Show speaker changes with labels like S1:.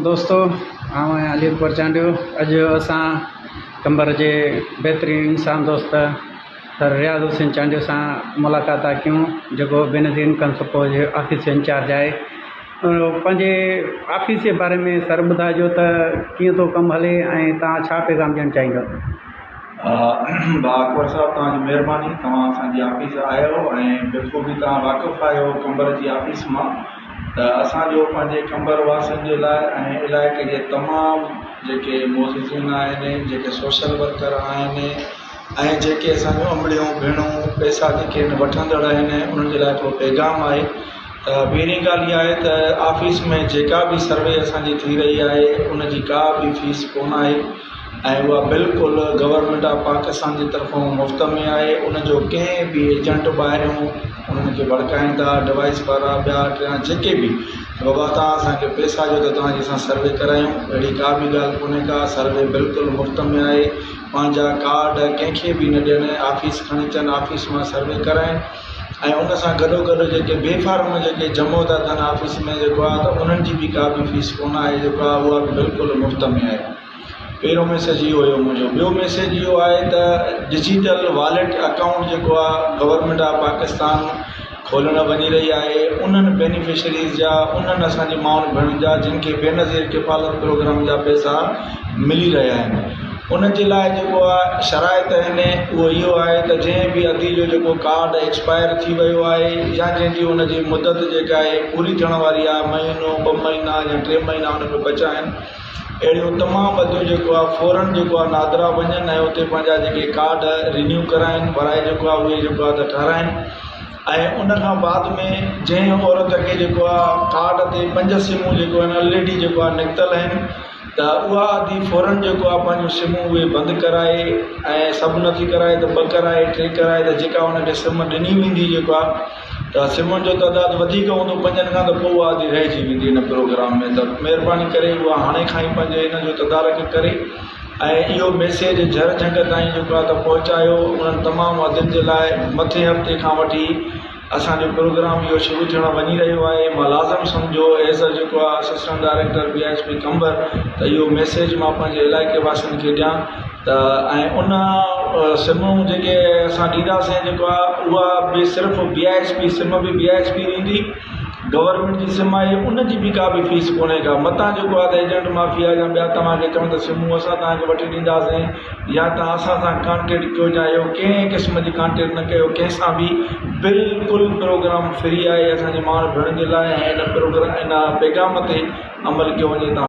S1: دوستو آئون آهيان علي اڪبر چانڊيو اڄ اسان قمبر جي بهترين انسان دوست سر رياض حسين چانڊيو سان ملاقات ٿا ڪيون جيڪو بينظير انڪم سپورٽ جي آفيس جو انچارج آهي پنهنجي آفيس جي باري ۾ سر ٻڌائجو ته ڪيئن ٿو ڪم هلي ۽ توهان ڇا پيغام ڏيڻ چاهيندو.
S2: ڀاء اڪبر صاحب توهان جي مهرباني توهان اسان جي آفيس آيا آهيو ۽ بخوبي توهان واقف آهيو قمبر جي آفيس مان ته اسان جو پنهنجي قمبر واسين جي لاء ۽ علائقي جي تمام جيڪي معززين آهن جيڪي سوشل ورڪر آهن ۽ جيڪي اسان جون امڙيون ڀيڻون پئسا جيڪي آهن وٺندڙ آهن انهن جي لاء هڪڙو پيغام آهي ته پهرين ڳالهه اها آهي ته آفيس ۾ جيڪا به سروي اسان جي ٿي رهي آهي ان جي ڪا به فيس ڪونه آهي ۽ اها بلڪل گورنمينٽ آف پاڪستان جي طرفون مفت ۾ آهي ان جو ڪنهن به ايجنٽ ٻاهريون انهن کي ڀڙڪائين ٿا ڊوائيس وارا ٻيا ٽيان جيڪي به ته بابا توهان اسان کي پئسا ڏيو ته توهان جي اسان سروي ڪرايون اهڙي ڪا به ڳالهه ڪونهي ڪا سروي بلڪل مفت ۾ آهي پنهنجا ڪارڊ ڪنهن کي به نه ڏين آفيس کڻي اچن آفيس مان سروي ڪرائين ۽ ان سان گڏو گڏ جيڪي بي فارم جيڪي جمع ٿا ٿين آفيس ۾ جيڪو آهي ته انهن جي به ڪا به فيس ڪونه آهي جيڪو آهي اها به بلڪل مفت ۾ آهي پهريون ميسيج اهو هيو منهنجو ٻيو ميسيج اهو آهي ته ڊجيٽل واليٽ اڪائونٽ جيڪو آهي گورنمينٽ آف پاڪستان کولڻ وڃي رهي آهي انهن بينيفشريز جا انهن اسان جي مائن ڀيڻن جا جن کي بينظير ڪفالت پروگرام جا پئسا ملي رهيا آهن ان جي لاء جيڪو آهي شرائط آهن اهو اهو آهي ته جنهن به ادي جو جيڪو ڪارڊ ايڪسپائر ٿي ويو آهي يا جنهن جي ان جي مدت جيڪا آهي پوري ٿيڻ واري آهي مهينو ٻه مهينا يا ٽي مهينا ان ۾ بچا آهن اهڙيون تمام اديون جيڪو آهي فورن جيڪو آهي نادرا وڃن ۽ اتي پنهنجا جيڪي ڪارڊ رينيو ڪرائين ڀرائي جيڪو آهي اهي جيڪو آهي ته ٺهرائين ۽ ان کان بعد ۾ جنهن عورت کي جيڪو آهي ڪارڊ تي پنج سمون جيڪو آهن الريڊي جيڪو آهي نڪتل آهن ته اها ادي فورن جيڪو آهي پنهنجون سمون اهي بند ڪرائي ۽ سڀ نٿي ڪرائي ته ٻه ڪرائي ٽي ڪرائي ته جيڪا ان کي سم ڏني ويندي جيڪو آهي ته سمن جو تعداد وڌيڪ هوندو پنجن کان ته پوء اها آڌي رهجي ويندي ان پروگرام ۾ ته مهرباني ڪري اها هاڻي کان ئي پنهنجي ان جو تدارڪ ڪري ۽ اهو ميسيج جھر جھنگ تائين جيڪو آهي ته پهچايو انهن تمام ادين جي لاء مٿين هفتي کان وٺي اسان جو پروگرام اهو شروع ٿيڻ وڃي رهيو آهي مان لازم سمجھو ايز ا جيڪو آهي assistant director B I S P Qambar ته اهو ميسيج مان پنهنجي علائقي واسين کي ڏيان ته ۽ ان سمون جيڪي اسان ڏينداسين جيڪو آهي اها به صرف بي I S P سم به بي I S P ڏيندي گورنمينٽ جي سم آهي ان جي به ڪا به فيس ڪونهي ڪا متان جيڪو آهي ته ايجنٽ مافيا يا ٻيا توهان کي چون ته سمون اسان توهان کي وٺي ڏينداسين يا توهان اسان سان ڪانٽيڪٽ ڪيو يا اهو ڪنهن قسم جي ڪانٽيڪٽ نه ڪيو ڪنهن سان به بلڪل پروگرام فري آهي اسان جي ماڻهن ڀيڻن جي لاء ۽ ان پروگرام ان پيغام تي عمل ڪيو وڃي ته.